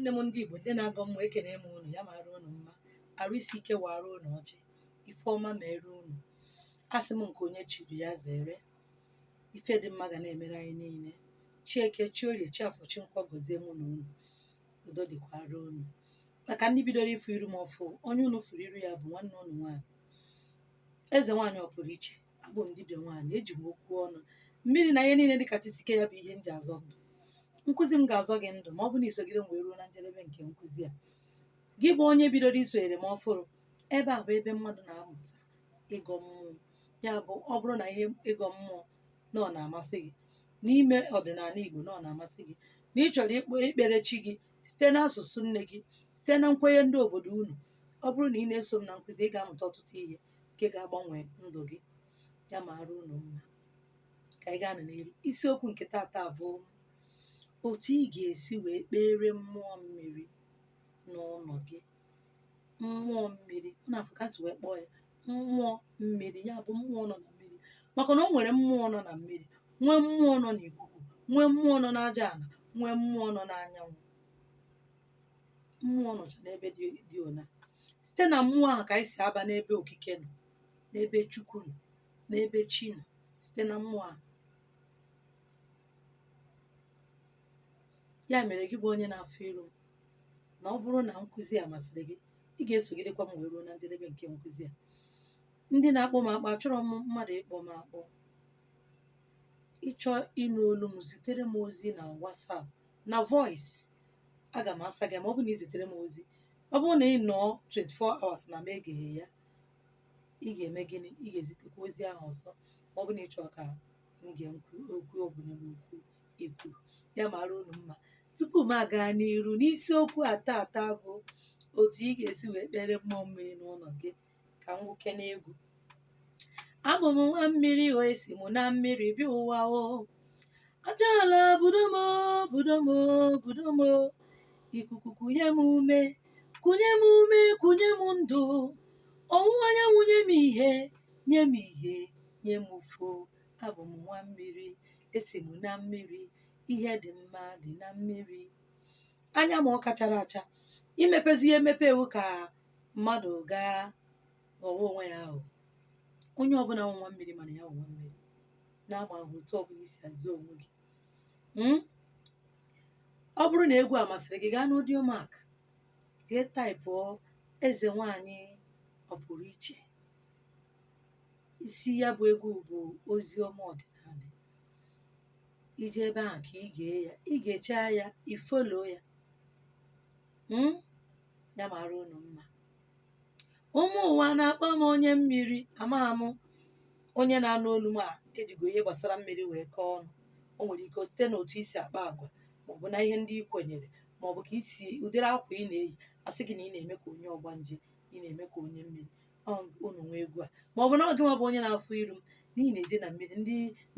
Ụmụnne m ndị Igbo, ndị na-agọ mmụọ, ekene m unu. Ya mara unu mma, arụ isi ike wara unu ọjị, ife ọma mere unu. Asị m nke onye chiri ya zere, ife dị mma ga na-emere anyị niile. Chi Eke, chi Orie, chi Afọ, chi Nkwọ gọzie mụ na unu, udo dịkwara unu. Maka ndị bidoro ịfụ iru m ọfụ, onye unu fụrụ iru ya bụ nwanne unu nwaanyị, eze nwaanyị ọpụrụ iche. Abụ m dibịa nwaanyị, eji m okwu ọnụ mmiri na ihe niile dịka chisike ya bụ ihe m ji azọ ndụ. Nkụzi m ga-azọ gị ndụ ma ọ bụ na isogide m wee ruo na njedebe nke nkụzi a. Gị bụ onye bidoro isonyere m ọfụrụ, ebe a bụ ebe mmadụ na-amụta ịgọ mmụọ. Ya bụ, ọ bụrụ na ihe ịgọ mmụọ na ọ na-amasị gị, n'ime ọdịnala Igbo na ọ na-amasị gị, na ị chọrọ ikpe ikpere chi gị site n'asụsụ nne gị, site na nkwenye ndị obodo unu, ọ bụrụ na ị na-eso m na nkụzi, ị ga-amụta ọtụtụ ihe nke ga-agbanwe ndụ gị. Ya mara unu mma. Ka anyị gaa n'iru. Isiokwu nke taata bụ otu ị ga-esi wee kpere mmụọ mmiri n'ụlọ gị. Mmụọ mmiri na afọ ka si wee kpọọ ya mmụọ mmiri, ya bụ mmụọ nọ na mmiri, maka na o nwere mmụọ nọ na mmiri, nwee mmụọ nọ n'ikuku, nwee mmụọ nọ n'aja ala, nwee mmụọ nọ n'anyanwụ. Mmụọ nọcha n'ebe dị ona. Site na mmụọ ahụ ka anyị si aba n'ebe okike nọ, n'ebe Chukwu nọ, n'ebe chi nọ, site na mmụọ ahụ. Ya mere gị bụ onye na-afụ iru m, na ọ bụrụ na nkụzi a masịrị gị, ị ga-esogidekwa m wee ruo na njedebe nke nkụzi a. Ndị na-akpọ m akpọ, achọrọ m mmadụ ịkpọ m akpọ. Ịchọ ịnụ olu m, zitere m ozi na WhatsApp na voice, aga m asa gị ma ọ bụ na ị zitere m ozi. Ọ bụrụ na ị nọọ 24 hours na m egeghị ya, ị ga-eme gịnị? Ị ga-ezitekwa ozi ahụ ọzọ ma ọ bụ na ị chọrọ ka m gee okwu ọbụla bụ okwu ikwu. Ya mara unu mma. Tupu m aga n'iru n'isiokwu a taata bụ otu ị ga-esi wee kpere mmụọ mmiri n'ụlọ gị, ka m nwoke n'egwu. Abụ m nwa mmiri, o esi m na mmiri bịa ụwa o. Aja ala budo m, budo m, budo m. Ikuku kunye m ume, kunye m ume, kunye m ndụ. Ọwụwa anyanwụ nye m ihe, nye m ihe, nye m ufo. Abụ m nwa mmiri, esi m na mmiri, ihe dị mma dị na mmiri. Anya ma ọ kachara acha, imepezi ya emepe ewu ka mmadụ gaa ghọwa onwe ya ahụ. Onye ọbụla nwa mmiri mana ya nwa mmiri, n'agbanyeghị otu ọbụla isi azụ onwe gị. Ọ bụrụ na egwu a masịrị gị, gaa n'Audiomack, jee taịpụọ eze nwaanyị ọpụrụ iche. Isi ya bụ egwu bụ ozi ọma ọdịnala. Ije ebe ahụ ka ị gee ya, ị ga-echa ya, ifolo ya. Ya mara unu mma. Ụmụ ụwa na-akpọ m onye mmiri, amaghị m onye na-anụ olu m a ejigo ihe gbasara mmiri wee kọọ ọnụ. O nwere ike site n'otu isi akpa agwa, maọbụ na ihe ndị ị kwenyere, maọbụ ka isi ụdịrị akwa ị na-eyi, asị gị na ị na-eme ka onye ọgbanje, ị na-eme ka onye mmiri. Unu nwee egwu a, maọbụ na ọ gị nwa bụ onye na-afụ iru m n'ihi na eje na mmiri,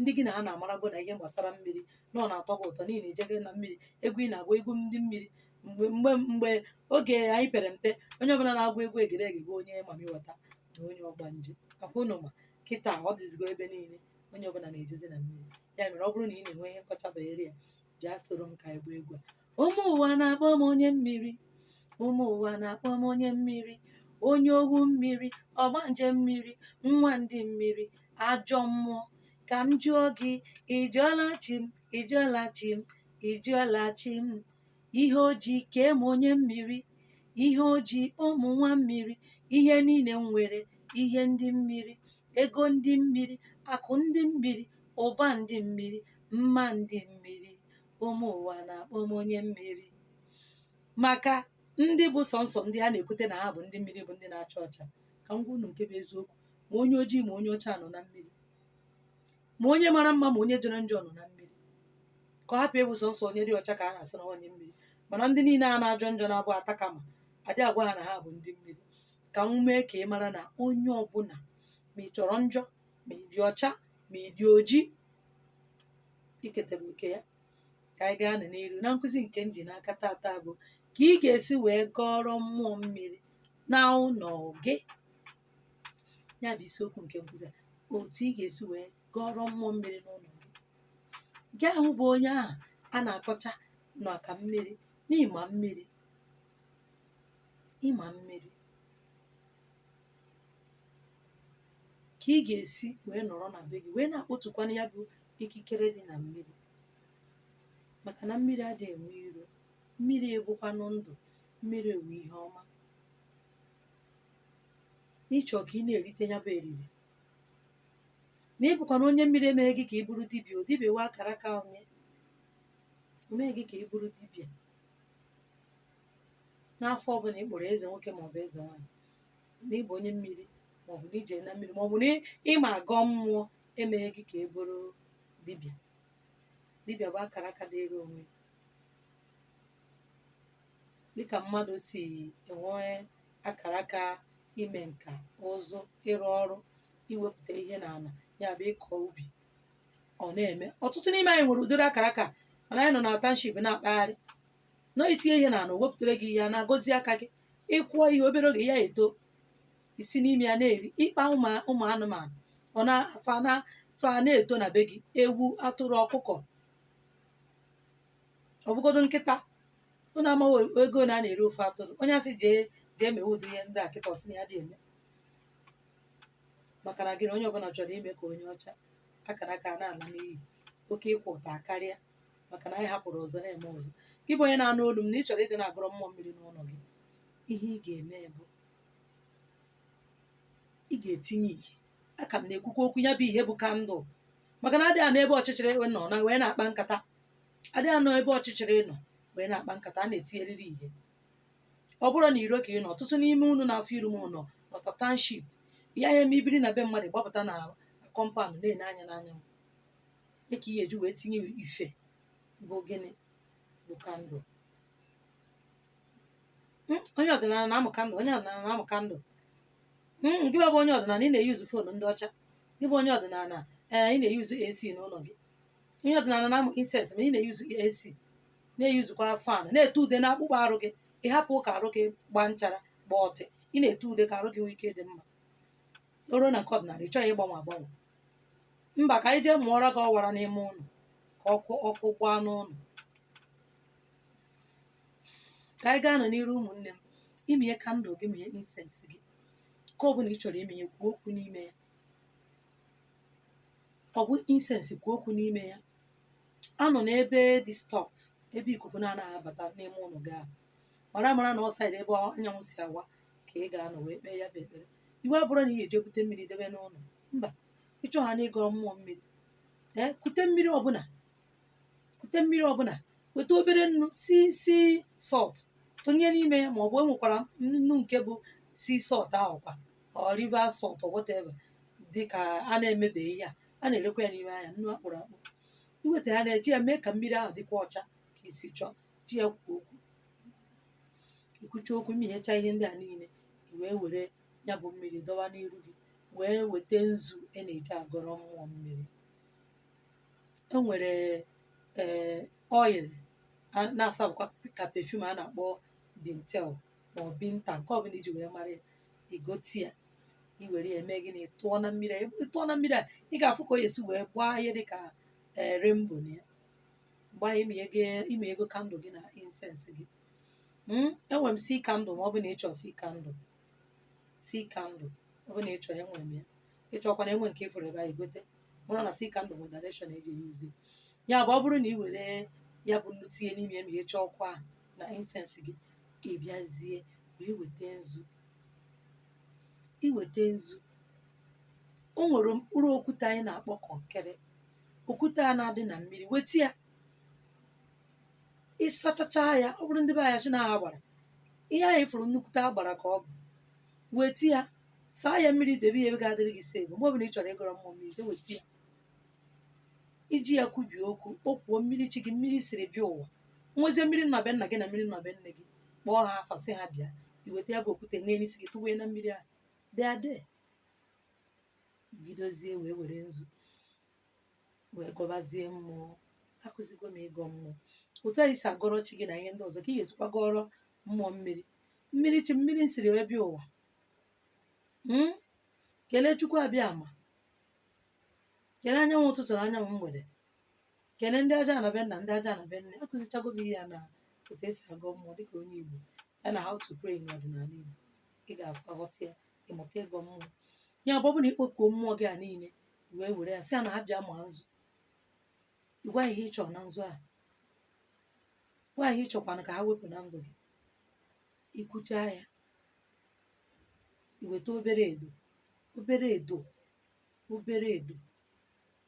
ndị gị na ha na-amarago na ihe gbasara mmiri na ọ na-atọ gị ụtọ n'ihi na eje gị na mmiri, egwu ị na-agụ egwu ndị mmiri. Mgbe mgbe mgbe oge anyị pere mpe, onye ọbụla na-agụ egwu egerege bụ onye mami wata na onye ọgbanje. Akwa unu ma kịta ọ dịzigo ebe niile, onye ọbụla na-ejezi na mmiri. Ya mere ọ bụrụ na ị na-enwe ihe nkọcha banyere ya, bịa soro m ka anyị gbaa egwu a. Ụmụ ụwa na-akpọ m onye mmiri, ụmụ ụwa na-akpọ m onye mmiri, onye owu mmiri, ọgbanje mmiri, nwa ndị mmiri, ajọ mmụọ. Ka m jụọ gị, ị jụọla chi m, ị jụọla chi m, ị jụọla chi m, ihe o ji kee m onye mmiri, ihe o ji kpọọ m nwa mmiri, ihe niile m nwere, ihe ndị mmiri, ego ndị mmiri, akụ ndị mmiri, ụba ndị mmiri, mma ndị mmiri. Ụmụ ụwa na-akpọ m onye mmiri. Maka ndị bụ sọnsọ ndị ha na-ekwute na ha bụ ndị mmiri bụ ndị na-acha ọcha, ka m gwa unu nke bụ eziokwu, ma onye ojii ma onye ọcha nọ na mmiri, ma onye mara mma ma onye jọrọ njọ nọ na mmiri. Ka ọ hapụ ịbụ sọnsọ onye dị ọcha ka a na-asị na onye mmiri, mana ndị niile a na-ajọ njọ na-abụ ata kama adị agwa ha na ha bụ ndị mmiri. Ka m mee ka ị mara na onye ọbụla, ma ị chọrọ njọ, ma ị dị ọcha, ma ị dị oji, iketara oke ya. Ka anyị gaa n'iru na nkụzi nke m ji n'aka taata bụ ka ị ga-esi wee gọrọ mmụọ mmiri na ụlọ gị. Ya bụ isiokwu nke nkụzi a, otu ị ga-esi wee gọrọ mmụọ mmiri n'ụlọ gị. Nke ahụ bụ onye ahụ a na-akọcha maka mmiri n'ịma mmiri. Ịma mmiri ka ị ga-esi wee nọrọ na be gị wee na-akpọtukwana ya bụ ikikere dị na mmiri, maka na mmiri adịghị enwe iro. Mmiri ebụkwanụ ndụ, mmiri ewu ihe ọma. N'ịchọ ka ị na-erite ya bụ eriri, na ịbụkwana onye mmiri emeghe gị ka ị bụrụ dibịa. O dibịa wee akara aka onye o meghị gị ka ị bụrụ dibịa. N'afọ ọbụla ị kpọrọ eze nwoke maọbụ eze nwaanyị, na ịbụ onye mmiri maọbụ na ije na mmiri maọbụ na ịma agọ mmụọ, emeghe gị ka ị bụrụ dibịa. Dibịa bụ akara aka dịịrị onwe, dịka mmadụ si enwe akara aka ime nka ụzụ, ịrụ ọrụ, iwepụta ihe n'ala, ya bụ ịkọ ubi. Ọ na-eme ọtụtụ n'ime anyị nwere ụdịrị akara aka, mana anyị nọ na township na-akpagharị nọ itinye ihe n'ala, o wepụtara gị ihe a na-agọzi aka gị. Ịkwụọ ihe obere oge, ya eto, isi n'ime ya na-eri. Ịkpa ụmụ anụmanụ, ọ na-afa na fa na-eto na be gị, ewu, atụrụ, ọkụkọ, ọ bụgodo nkịta. Ụnụ amaghị ego na a na-ere ofe atụrụ. Onye asị jee jee mewe ụdị ihe ndị a kịta, ọsị na ya dị eme. Maka na gịnị? Onye ọbụla chọrọ ime ka onye ọcha. Akara aka na-ala n'iyi, oke ịkwụ ụta karịa, maka na anyị hapụrụ ọzọ na-eme ọzọ. Gị bụ onye na-anụ olu m na ị chọrọ ịdị na-agọrọ mmụọ mmiri n'ụlọ gị, ihe ị ga-eme bụ ị ga-etinye ihe aka m na-ekwukwa okwu ya bụ ihe bụ candle, maka na adịghị anọ ebe ọchịchịrị nọ na wee na-akpa nkata. Adịghị anọ ebe ọchịchịrị nọ wee na-akpa nkata. A na-etinyerịrị ihe. Ọ bụrụ na iro ka ị nọ, ọtụtụ n'ime unu na-afụ iru m nọ nọta township ya, ya eme ibiri na be mmadụ, gbapụta na compound na-ene anya n'anyanwụ ya, ka ihe eji wee tinye ife bụ gịnị? Bụ candle. Onye ọdịnala na-amụ candle, onye ọdịnala na-amụ candle. Gị bụ onye ọdịnala, ị na-eyuzu phone ndị ọcha. Gị bụ onye ọdịnala, ee, ị na-eyuzu AC n'ụlọ gị. Onye ọdịnala na-amụ incense, ma ị na-eyuzu AC, na-eyuzukwa fan, na-ete ude na akpụkpọ arụ gị. Ịhapụ ka arụ gị gbaa nchara, gbaa ọtị, ị na-ete ude ka arụ gị nwee ike dị mma. O ruo na nke ọdịnala, ị chọghị ịgbanwe agbanwe. Mba, ka anyị jee mụọrọ gị ọwara n'ime ụlọ, ka ọkụ ọkụ gbaa n'ụlọ. Ka anyị gaa nọ n'iru, ụmụnne m. Iminye candle gị, minye incense gị, nke ọ bụla ị chọrọ iminye, kwuo okwu n'ime ya. Ọ bụ incense, kwuo okwu n'ime ya. Anọ n'ebe dị stocked, ebe ikuku na-anaghị abata n'ime ụlọ gị ahụ. Mara mara na ọ side ebe anyanwụ si awa ka ị ga-anọ wee kpee ya bụ ekpere. Iwe abụrụ na ị ga-eje bute mmiri debe n'ụlọ, mba. Ịchọ ha na ịgọrọ mmụọ mmiri, ee, kute mmiri ọbụla, kute mmiri ọbụla, weta obere nnu si sea salt tụnye n'ime ya, ma ọ bụ e nwekwara nnu nke bụ sea salt ahụ kwa, ọ river salt or whatever, dị ka a na-emebeghị ihe a a na-erekwa ya n'ime ahịa, nnu akpụrụ akpụ. Iweta ya, na-eji ya mee ka mmiri ahụ dịkwa ọcha ka isi chọọ. Ji ya kwuo okwu, ikwucha okwu, imeghecha ihe ndị a niile, i wee were ya bụ mmiri dọwa n'iru gị, wee weta nzu e na-eji agọrọ mmụọ mmiri. E nwere ee oil na-asabụkwa ka perfume a na-akpọ Bintel ma ọ Binta, nke ọbụla iji wee mara ya, igoti ya, i were ya mee gịnị? Tụọ na mmiri a. Ị tụọ na mmiri a, ị ga-afụ ka o esi wee gbaa ihe dị ka ee rainbow na ya. Mgbe ahụ ime ego candle gị na incense gị. Enwere m sea candle, ma ọ bụ na ịchọ sea candle, sea candle ọ bụ na ịchọ, enwere m ya. Ịchọkwa na enwe nke ịfụrụ ebe ahụ, igote. Mara na sea candle nwere direction eji eyuzi ya. Bụ ọ bụrụ na ị were ya bụ nnu tinye n'ime ya ma ihe chọọ ọkụ ahụ na incense gị, ị bịazie wee weta nzu. Iweta nzu, o nwere mkpụrụ okwute anyị na-akpọ kọnkịrị, okwute a na-adị na mmiri. Weta ya, ịsachacha ya. Ọ bụrụ ndị be anyị sị na ha gbara ihe anyị fụrụ, nnukwute agbara ka ọ bụ. Weta ya, saa ya mmiri, debe ya ebe ga-adịrị gị safe. Mgbe ọbụla ị chọrọ ịgọrọ mmụọ mmiri, jee weta ya. Iji ya kwubie okwu, kpọkwuo mmiri chi gị, mmiri siri bịa ụwa, nwezie mmiri nna be nna gị na mmiri nna be nne gị, kpọọ ha afa, sị ha bịa. Iweta ya bụ okwute nwee n'isi gị, tụwee na mmiri ahụ dị adị, bidozie wee were nzu wee gọbazie mmụọ. Akụzigo m ịgọ mmụọ otu anyị si agọrọ chi gị na ihe ndị ọzọ, ka ị ga-esikwa gọrọ mmụọ mmiri, mmiri chi, mmiri nsiri wee bịa ụwa. Kelee Chukwu abịa ama, kelee anyanwụ ụtụtụ na anyanwụ mgbede, kelee ndị aja na be nna, ndị aja na be nne. Akụzichago m ihe ya na otu esi agọ mmụọ dịka onye Igbo. Ya na how to pray n'ọdịnala Igbo, ị ga-aghọta ya, ịmụta ịgọ mmụọ. Ya bụ, ọ bụrụ na ịkpọkuo mmụọ gị a niile, i wee were ya sị ya na ha bịa maa nzu, ịgwa ihe ị chọrọ na nzu a, gwa ihe ị chọkwana ka ha wepụ na ndụ gị. Ikwuchaa ya, i weta obere edo, obere edo, obere edo,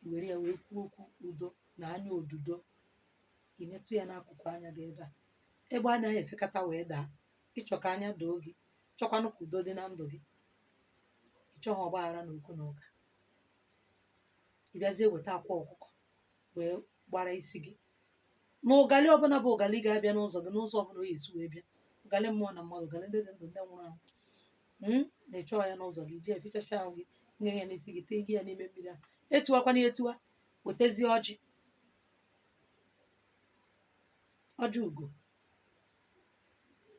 i were ya wee kwuo okwu udo na anya odudo. I metụ ya n'akụkụ anya gị ebe a, ebe anaghị efekata wee daa. Ịchọ ka anya doo gị, chọkwanụ ka udo dị na ndụ gị, ịchọghị ọgbaghara na okwu na ụka. Ị bịazie weta akwa ọkụkọ wee gbara isi gị na ụgalị ọbụla bụ ụgalị ga-abịa n'ụzọ gị, n'ụzọ ọbụla o esi wee bịa, ụgalị mmụọ na mmadụ, ụgalị ndị dị ndụ, ndị nwụrụ anwụ, na ịchọọ ya n'ụzọ gị, ji efichacha ahụ gị, nye ya n'isi gị, tee gị ya n'ime mmiri ahụ. Etiwakwana ya etiwa. Wetazie ọjị, ọjị ugo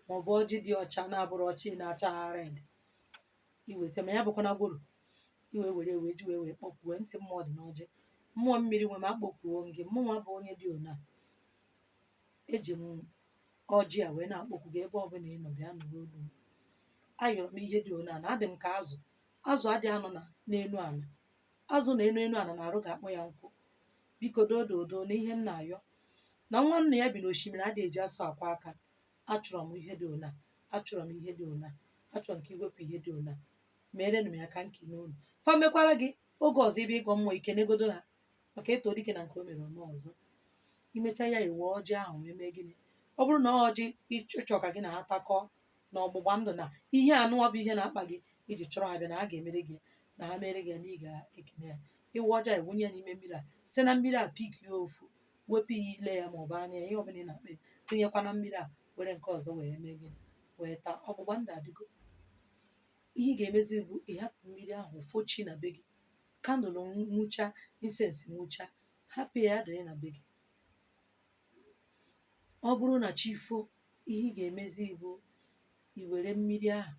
maọbụ ọjị dị ọcha na-abụrụ ọchị na-acha red, iweta, ma ya bụkwa na gworo, iwe were wee ji wee wee kpọkwuo ntị mmụọ dị n'ọjị. Mmụọ mmiri nwe m, akpọkwuo gị. Mmụọ bụ onye dị ona, eji m ọjị a wee na-akpọkwu gị. Ebe ọbụla ị nọ, bịa nụrụ olu m. Ayọrọ m ihe dị ona na adị m ka azụ. Azụ adịghị anọ na n'elu ala. Azụ na enu enu ala na-arụ ga-akpọ ya nkụ. Biko, doododo na ihe m na-ayọ na nwa nna ya bi n'osimiri adịghị eji asụ akwa aka. Achọrọ m ihe dị ona, achọrọ m ihe dị ona, achọrọ m ka iwepụ ihe dị ona. Meerenụ m ya ka nkene unu. Fa mekwara gị oge ọzọ ebe ịgọ mmụọ, ikenegodo ha maka eto dike na nke o mere ome ọzọ. Imecha ya, iwe ọjị ahụ wee mee gịnị? Ọ bụrụ na ọjị ịchọ ka gị na ha takọọ na ọgbụgba ndụ na ihe anụwa bụ ihe na-akpa gị iji chọrọ ha bịa, na ha ga-emere gị, na ha mere gị ya, na ị ga-ekene ya. Iwe ọjị a, ewunye ya n'ime mmiri a, site na mmiri a pikie ofu, wepụ ya ile ya maọbụ anya ya, ihe ọbụla ị na-akpa ya, tinyekwa na mmiri a, were nke ọzọ wee mee gịnị? Wee taa. Ọgbụgba ndụ adịgo. Ihe ị ga-emezi bụ ịhapụ mmiri ahụ fochi na be gị, candle nwụcha, incense nwụcha, hapụ ya dịrị na be gị. Ọ bụrụ na chi fo, ihe ị ga-emezi bụ i were mmiri ahụ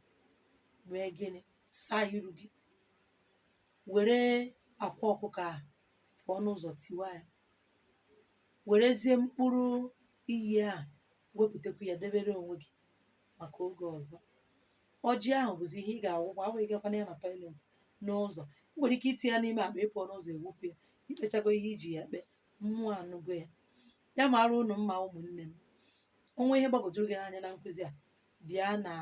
mee gịnị? Saa iru gị, were akwa ọkụkọ ahụ pụọ n'ụzọ, tiwa ya, werezie mkpụrụ iyi ahụ wepụtakwa ya, debere onwe gị maka oge ọzọ. Ọjị ahụ bụzi ihe ị ga-awụkwa, awụghịgakwana ya na toilet n'ụzọ. Ị nwere ike itinye ya n'ime akpa, ịpụọ n'ụzọ, ewupụ ya. Ikpechago ihe iji ya kpee, mmụọ anụgo ya. Ya mara unu mma, ụmụnne m. Onwe ihe gbagwojuru gị n'anya na nkụzi a, bịa na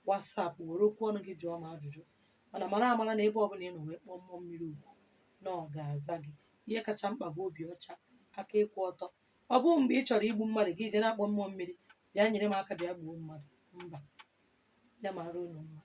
WhatsApp, were okwu ọnụ gị jụọ m ajụjụ. Mana mara amara na ebe ọbụla ị nọ wee kpọọ mmụọ mmiri ugwu, na ọ ga-aza gị. Ihe kacha mkpa bụ obi ọcha, aka ịkwụ ọtọ. Ọ bụghị mgbe ị chọrọ igbu mmadụ gị jee na-akpọ mmụọ mmiri, bịa nyere m aka, bịa gbuo mmadụ. Mba. Ya mara unu mma.